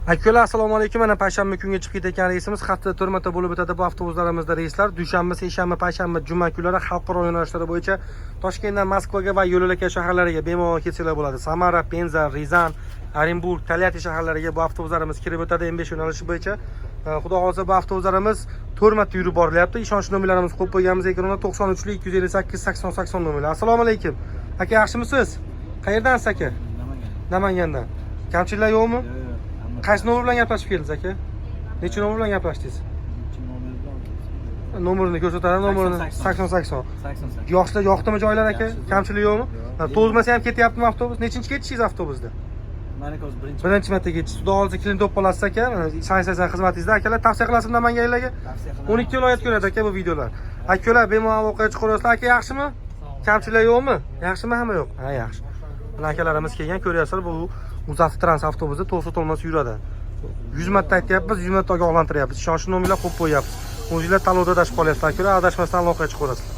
Akalar, assalomu alaykum. Mana payshanba kunga chiqib ketayotgan reysimiz. Haftada 4 marta bo'lib o'tadi bu avtobuslarimizda reyslar. Dushanba, seshanba, payshanba, juma kunlari xalqaro yo'nalishlari bo'yicha Toshkentdan Moskvaga va yo'l-yo'lakay shaharlariga bemalol ketsanglar bo'ladi. Samara, Penza, Ryazan, Orenburg, Tolyatti shaharlariga bu avtobuslarimiz kirib o'tadi M5 yo'nalishi bo'yicha. Xudo xohlasa, bu avtobuslarimiz 4 marta yurib borilyapti. Ishonch nomerlarimizni qo'yib qo'yganmiz ekranda: 93 258 80 80 nomerlar. Assalomu alaykum. Aka, yaxshimisiz? Qayerdansiz, aka? Namangan. Namangandan. Kamchiliklar yo'qmi? Yo'q. Hamma. Qaysi nomer bilan gaplashib keldingiz, aka? Necha nomer bilan gaplashdingiz? Nechi nomer bilan? Nomerini ko'rsatadi, nomerini. 80. 80 80. 88. Yoshlar yoqdimi joylar, aka? Yaxshi. Kamchilik yo'qmi? Yo'q. Ha, to'zmasa ham ketyaptimi avtobus? Nechinchi ketishingiz avtobusda? Maniki hozir birinchi. Birinchi marta ketishingiz. Xudo xohlasa, klient bo'lib qolasiz, aka. Mana san xizmatingizda, akalar, tavsiya qilasizmi namanganliklarga? Tavsiya qilaman. 12 viloyat ko'radi, aka, bu videolar. Akalar, bemalol aloqaga chiqaverasizlar. Aka, yaxshimi? Kamchiliklar yo'qmi? Yaxshimi, hamma yo'q? Ha, yaxshi. Mana akalarimiz kelgan, ko'ryapsizlar, bu UzAvtotrans avtobusi to'g'ri to'lmas yuradi. 100 marta aytyapmiz, 100 marta ogohlantiryapmiz. Ishonchli nomerlar qo'yib qo'yyapmiz. O'zinglar tanlovda adashib qolyapsizlar. Akalar, adashmasdan aloqaga chiqaverasizlar.